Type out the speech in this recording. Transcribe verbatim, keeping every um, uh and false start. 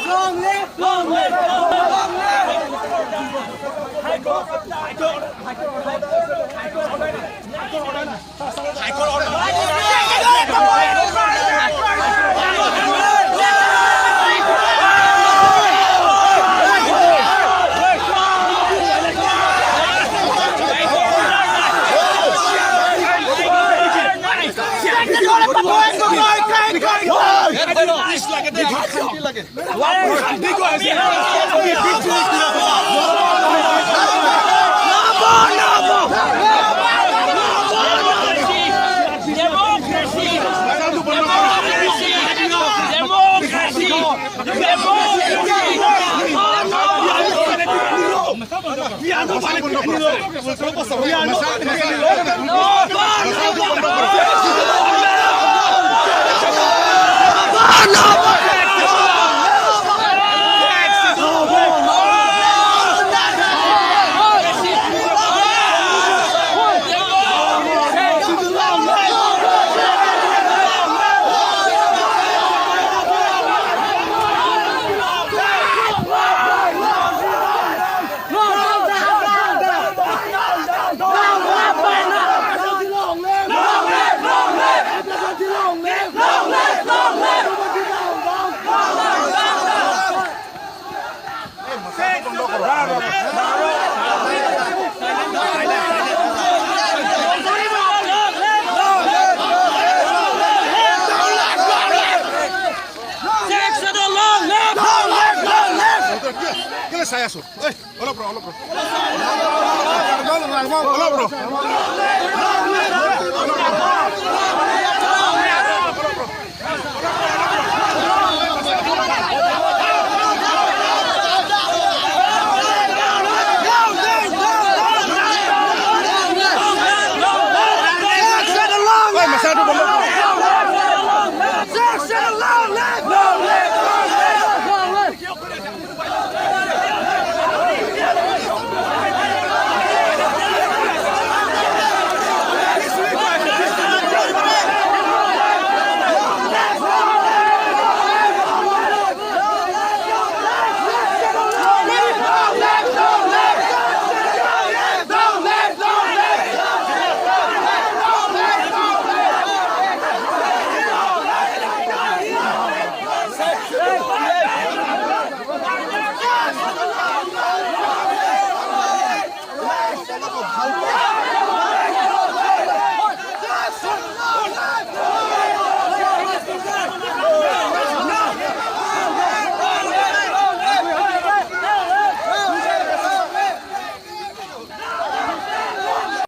Long live, long live, long live. High Court, High Court, High Court, High Court, High Court. Sixth Schedule long live! Long live! Long live! Kele saya sur. Eh, olop ro, olop ro. Olop ro.